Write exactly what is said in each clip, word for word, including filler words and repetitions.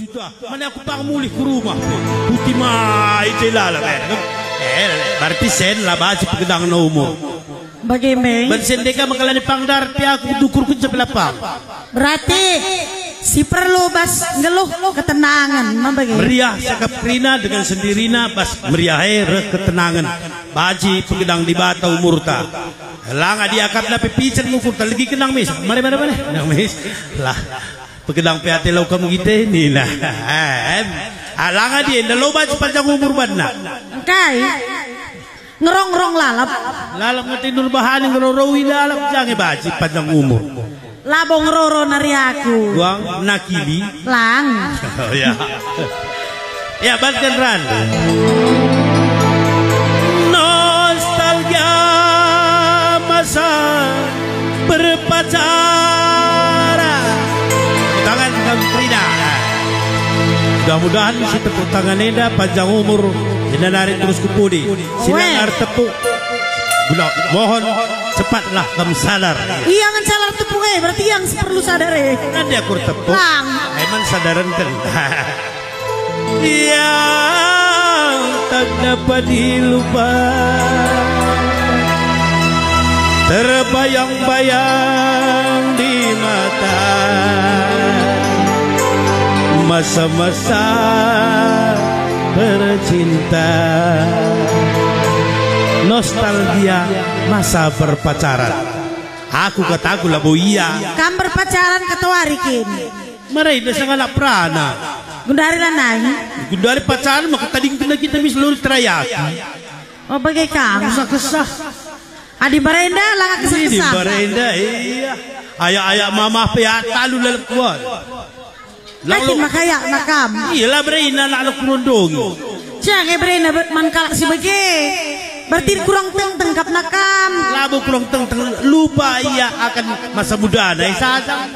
Sudah, mane aku pang mulih ku rumah. Putih mai je lalap, eh. Eh, berarti sen la banci pegedangna umur. Bage me? Ban sen deka mekalani pang darti aku dukur ku jeblapang. Berarti si perlu bas nggeluh ketenangen, ma bage? Meriah cakap kerina dengan sendirina bas meriah e reh ketenangen. Banci pegedang Dibata umurta. Langa diakapna pe picen ngukurta legi kenang mis. Mari, mari, mari. Nang mis. Lah. Pegedang pe ate lau kam ngite nina. Em. Alanga dia enda lo banci panjang umur banna. Engkai? Ngerong-ngerong lalap. Lalap ngate nur bahani ngeroroi lalap jange banci panjang umur. Labo ngeroro nari aku. Buang nakili. Lang. Oh, ya. Ya, banten ran. Nostalgia masa berpacaran. Tangan kamu kerina. Mudah-mudahan si tepuk tangan enda panjang umur, enda nari terus ku pudi. Silang ertepuk. Guna mohon cepatlah kamu sadar. Ia ngenca la ertepuk e, berarti ia si perlu sadar e. Nanti aku ertepuk. Lang. Emang sadaren kan. Yang tak dapat dilupa, terbayang-bayang di mata, masa-masa bercinta, nostalgia masa berpacaran. Aku kataku labo ia. Kam berpacaran katawari kin? Mari dah sangalak perana. Gundari lanai. Gundari pacaran maka tadingkenna kita mis lori terayaki. Oh, bage kam. Kesah-kesah. Adi barenda langa kesah-kesah. Adi barenda, iya. Ayak-ayak mamah pe ya talu lalap kuat. Lalu maka ya nakam. Iya lah, berena anak kurondongi. Jangan berena ber-, man kalak si bage. Berarti kurang tengteng kap nakam. Labo kurang tengteng, lupa ia akan masa mudana, eh, saja.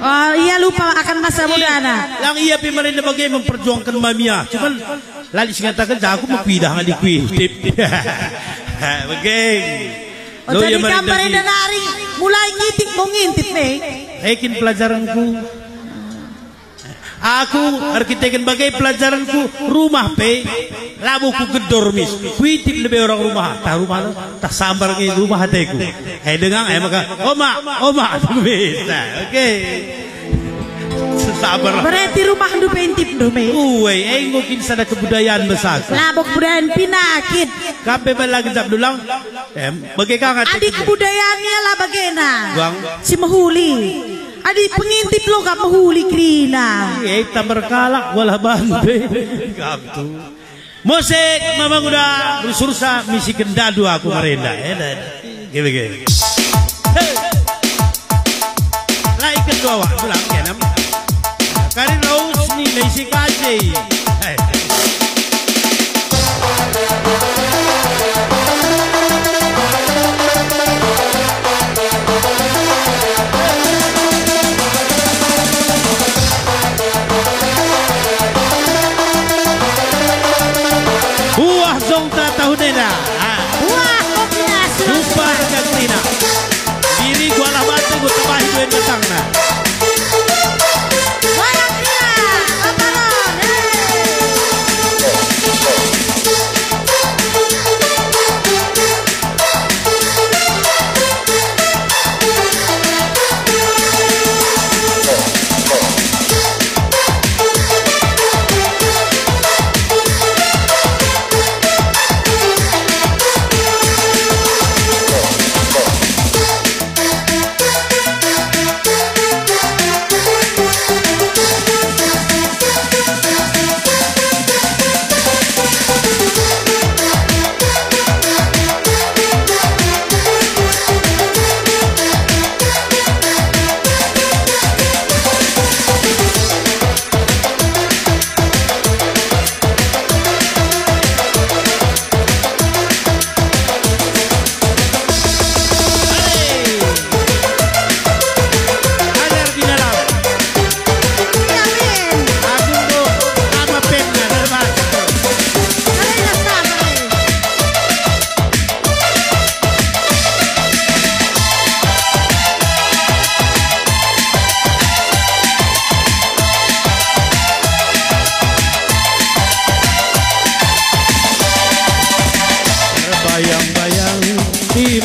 Oh, ia lupa akan masa mudana. Lang ia pe marenda bage memperjuangkan mamia. Cuman la lit si ngataken aku mekuidah ngali kuitip. Bage. Oh, lo ia jadi kam marenda marenda nari mulai ngintip, mau ngintip, eh. Eh, kin pelajaranku. Aku erkiteken bage pelajaranku rumah pe, labo kugedor mis. Kuitip lebe orang rumah, tah rumah lo, tah sambar nge rumah ateku. Eh, dengang, eh, maka, "Oma, oma," aku bisa. Oke. Sabar. Berarti rumahndu pe intipndu me. Uwe, eh, enggo kin sada kebudayaan besaku. Labo kebudayaan pinakit. Kape bala gejap dulang? Em, bage ka ngate. Adi kebudayaan ia la bagena. Buang. Si mehuli. Adi pengintip lo kap mehuli kerina. Eh, tambah kalak wala bante. Kap tu. Musik Mama Nguda, rusursa misiken dadu aku marenda. Eh, dah, dah. Gini, gini. Hei. Lai kedua awak, pulang, ya, nam. Karin Rose ni, Lesi Kaji. Hei. Buah zongta tahun enda. Ah. Buah kopi asli. Super Katrina. Diri gua lah batu, gua tambahi duit batangna. Wayang dia, Abalon, eh.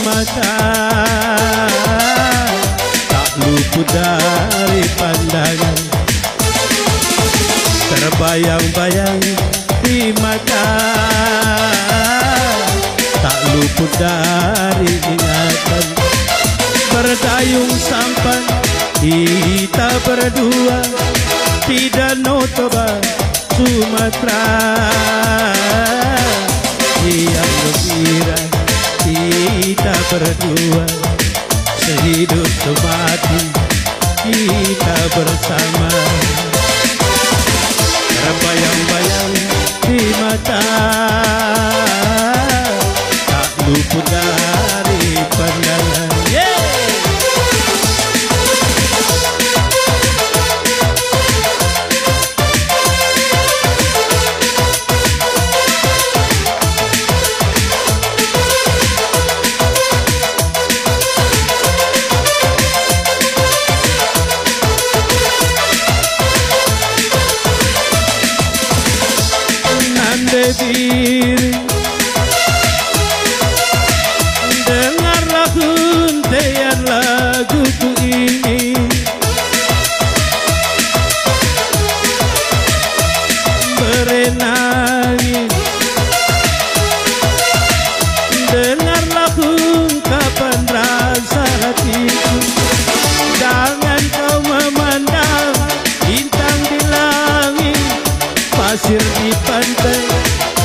mata, tak luput dari pandangan. Terbayang-bayang di mata, tak luput dari ingatan. Berdayung sampan kita berdua di Danau Toba, Sumatera. Tiang gembira kita berdua, sehidup semati kita bersama. Terbayang-bayang di mata, tak luput dari pandangan. Yeay! Nande diri, dengarlah huntean laguku ini. Bere nangis, dengarlah ungkapan rasa hatiku. Jangan kau memandang bintang di langit, pasir di pantai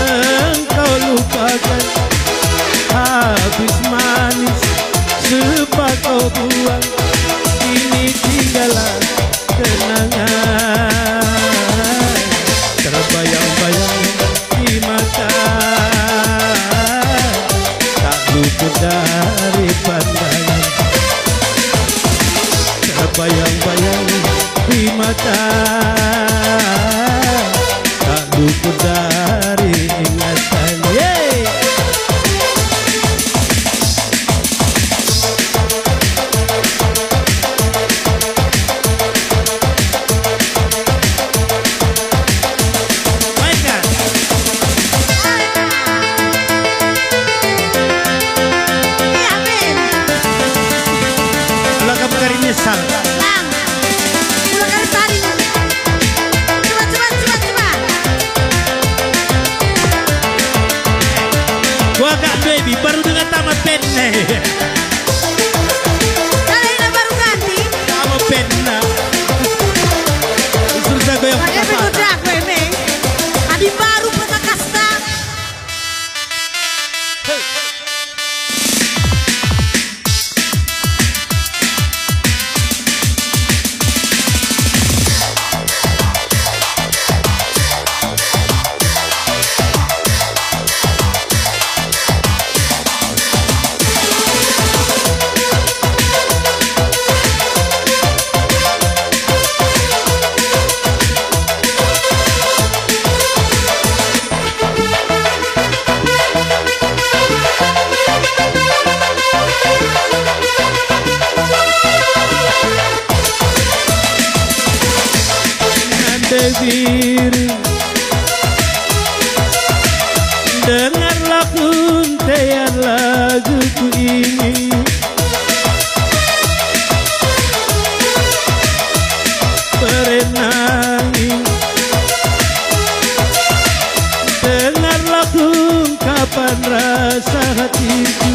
engkau lupakan. Habis manis sepak kau buang, kini tinggallah kenangan. Terbayang-bayang di mata, tak luput dari pandangan. Terbayang-bayang di mata, tak luput dari ingatan. Yeay! Mainkan. Iya, Ben. Lakap kari misal. Lang. Ulang kali paling. Coba, coba, coba, coba. Wah, Kak Baby, baru dengar tama pen nih. Kalau ini baru ganti. Tama pen nah. Susah goyang pakai patah. Bego jago ini. Adi baru perkakasta. Hey. Nande diri, dengarlah huntean laguku ini. Bere nangis, dengarlah ungkapan rasa hatiku.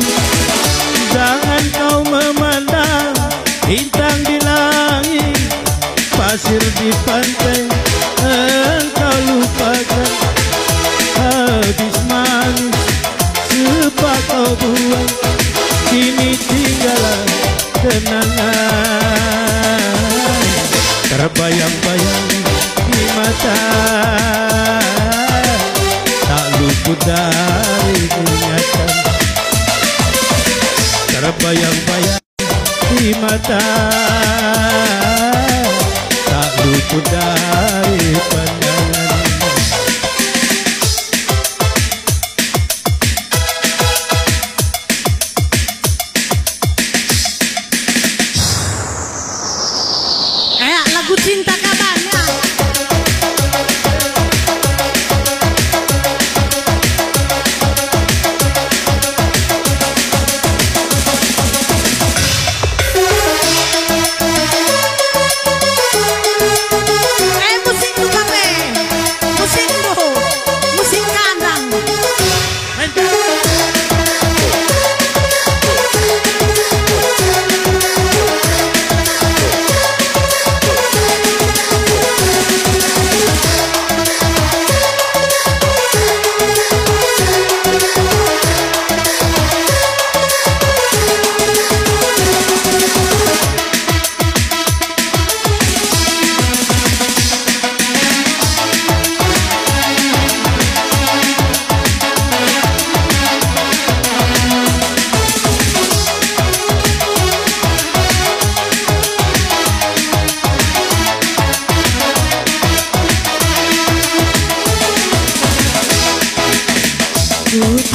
Jangan kau memandang bintang di langit, pasir di pantai engkau lupakan. Habis manis sepak kau buang, kini tinggallah kenangan. Terbayang-bayang di mata, tak luput dari ingatan. Terbayang-bayang di mata, tak luput dari pandangan. Eh, lagu cinta kabarnya.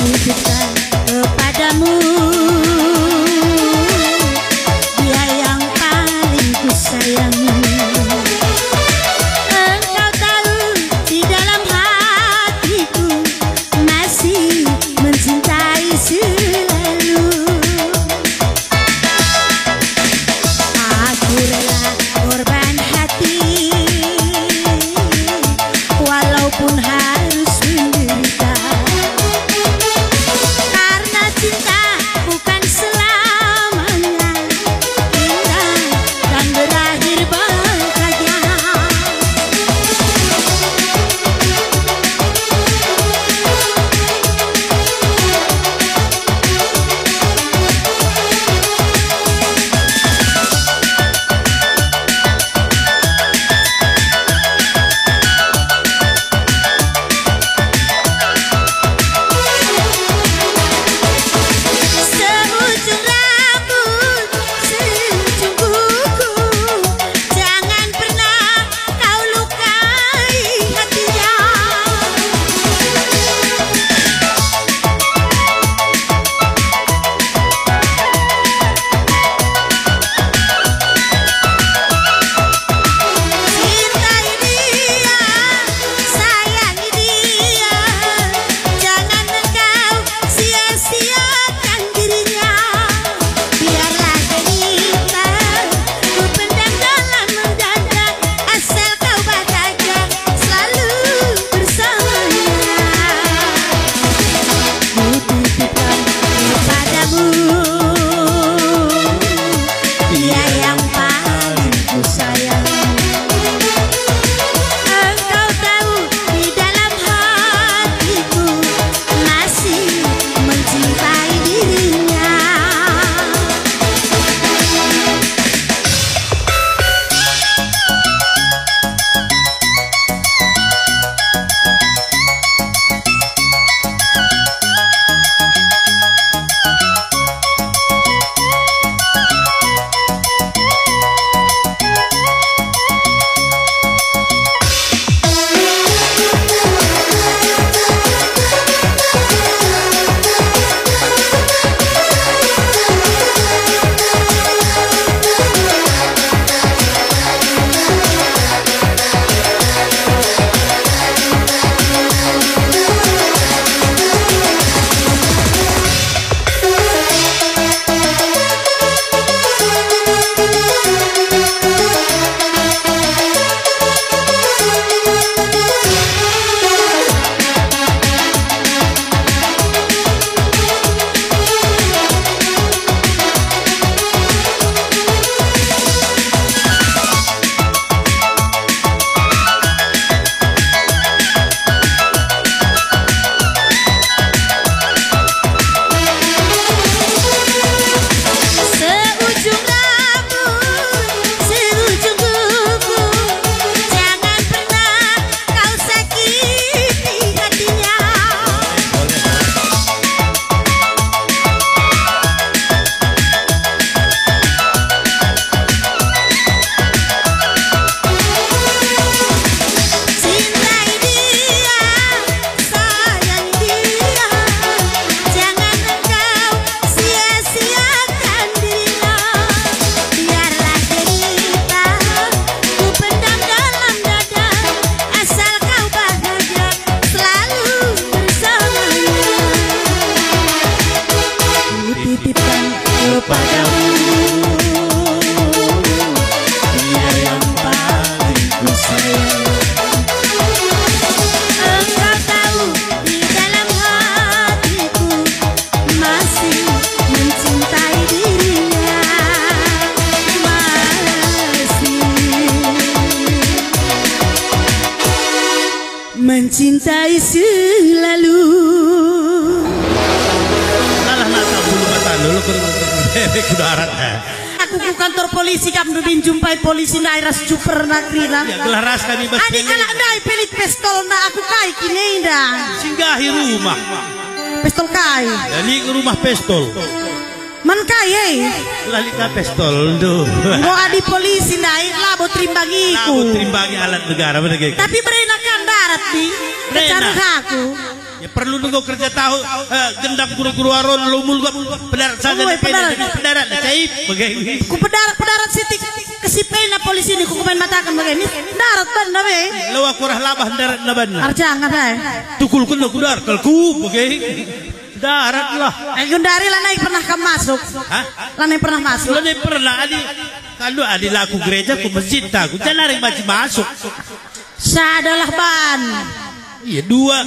Titipkan kepadamu, dia yang paling kusayangi. Engkau tahu, di dalam hatiku masih mencintai selalu. Aku rela korban hati, walaupun harus menderita. Karena cinta bukan selamanya indah dan berakhir bahagia. Seujung rambut, seujung kuku, jangan pernah kau lukai hatinya. Cintai dia, sayangi dia, jangan engkau sia-siakan dirinya. Biarlah derita ku pendam dalam dada, asal kau bahagia selalu bersamanya. Kutitipkan kepadamu, dia yang paling kusayang. Engkau tahu, di dalam hatiku masih mencintai dirinya. Seujung rambut, seujung kuku, jangan pernah kau sakiti hatinya. Cintai dia, sayang dia, jangan engkau sia-siakan dirinya. Biarlah derita ku pendam dalam dada, asal kau bahagia selalu bersamanya. Kutitipkan kepadamu, dia yang paling kusayang. Engkau tahu, di dalam hatiku masih mencintai dirinya, masih mencintai selalu. Alah, nata bulu mata dulu, ku darat, eh. Aku ku kantor polisi, kam ndube njumpai polisi ndai ras cuperna kerina. Ya, gelah ras kami bas adi bene. Kalak ndai pelit pistolna, aku kai kine enda. Singgahi rumah. Pistol kai? Ya, lit rumah pistol. Man kai, eh? Lah lit ka pistol, duh. Enggo adi polisi ndai, labo terimbangiku. Labo terimbangi alat negara, bener gak? Tapi berena kan darat, di. Berena. Kecaruh aku. Perlu enggo kerja tahu, eh, gendang guru-guru aron lo mulgap pedarat saja. Oi, pedarat. Pedarat, caip, bage. Ku pedarat, pedarat sitik, kesipena polisi ni, ku kumain mataken bage. Ni darat banna be. Lo aku rah labah darat na banna. Arjang apa? Tukulken aku darat, kal ku, bage. Darat lah. Eh, gundari lanai pernah kam masuk. Hah? Lanai pernah masuk. Lanai pernah, adi, kalau adi laku gereja, ku masjid tak, ku janari banci masuk. Sadalah ban. Iya, dua,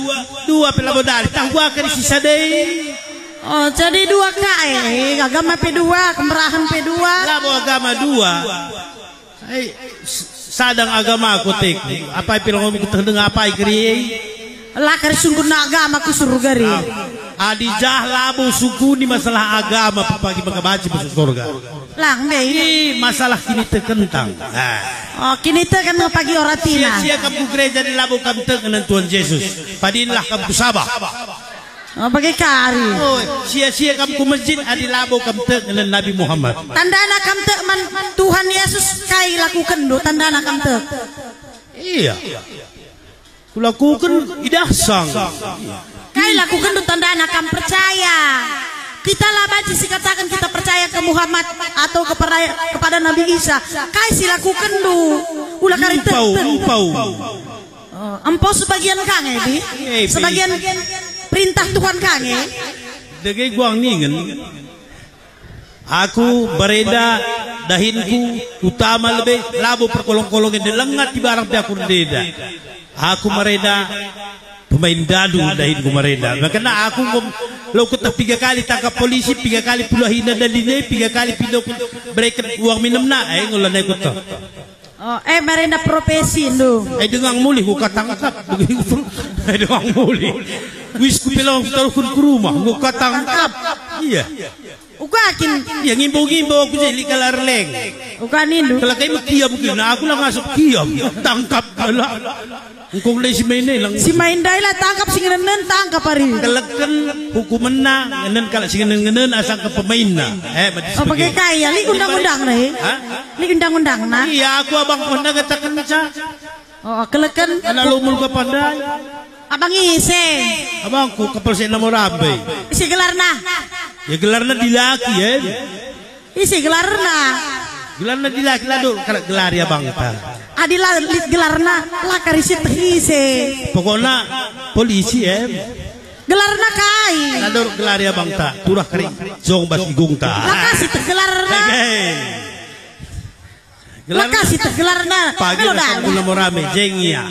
dua pe labo dari. Tah gua kari si sadai. Oh, jadi dua ka, eh, agama pe dua, kemerahen pe dua. Labo agama dua. Eh, s-, sadang agama aku tek. Apai pe labo ku teh denga apai kari. La kari sungkunna agama ku surga ri. Ah, adi jah labo sungkuni masalah agama pagi maka banci masuk surga. Lang deh. Ini masalah kiniteken tang. Ah. Oh, kiniteken pagi oratina. Sia-sia kam ku gereja adi labo kam tek ngenen Tuhan Jesus. Padinlah kam ku sabah. Oh, bage kari. Oh, sia-sia kam ku masjid adi labo kam tek ngenen Nabi Muhammad. Tandana kam tek man Tuhan Yesus kai lakukenndu, tandana kam tek. Iya. Kulakuken idah sang. Kai lakukenndu tandana kam percaya? Kita la banci sikataken kita percaya ke Muhammad atau kepada, kepada Nabi Isa. Kai si lakukenndu? Ula kari tek. Empau, empau. Oh, empo sebagian ka nge, Bi? Eh, Bi. Sebagian perintah Tuhan ka nge? Dage guang ningen. Aku mbarenda dahinku utama lebe labo perkolong-kolong ende lengat i barang pe aku ndenda. Aku mbarenda pemain dadu dahinku mbarenda. Makana aku nggo lo keteh piga kali tangkap polisi, piga kali pulahina dadine, piga kali pindo bereken uang minemna, eh, nggo lanai kuteh. Oh, eh, mbarenda profesi ndu. Eh, dengang mulih ku katangkap. Begitu. Eh, dengang mulih. Wis ku pelawang taruhken ku rumah, ku katangkap. Iya. Uga kin. Iya, ngimbau-ngimbau aku jadi kala erleng. Uga nindu. Kala kai mekiam kin, nah, aku la ngasup kiam. Tangkap kala. Engkong dai si main dai lang. Si main dai la tangkap si ngenen-ngenen tangkap ari. Keleken hukumenna ngenen kalak si ngenen-ngenen asangken pemainna. Eh, bagi. Oh, bage kai ya, lit undang-undangna, eh? Hah? Lit undang-undangna. Iya, aku abang pernah katakenca. Oh, keleken. Anak lumul ke pandai. Abang ise? Abangku Kapolsek Namorambe. Ise gelarna? Ya, gelarna dilaki, eh. Ise gelarna? Gelarna dilaki la dok kalak gelari abangta. Adi la lit gelarna, la kari sieteh ise. Pokokna polisi, em. Gelarna kai? La dok gelari abangta, turah kari jong bas igungta. La ka sieteh gelarna. Oke. La ka sieteh gelarna. Pagi melo rasa dana. Guna morame, jeng ia.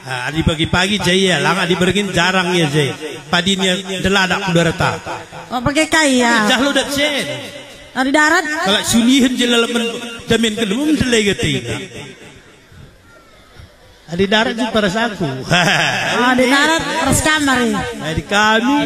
Ah, adi pagi-pagi jeng ia, lang adi bergin jarang ia jeng. Padin ia ndeladak ku darata. Oh, bage kai ya? Jah lo dat sen. Ari darat? Kalak sulihen je lalamen damen kedemem ndelai gati. Ari darat je paras aku. Ari darat ras kamar ya. Ari kami.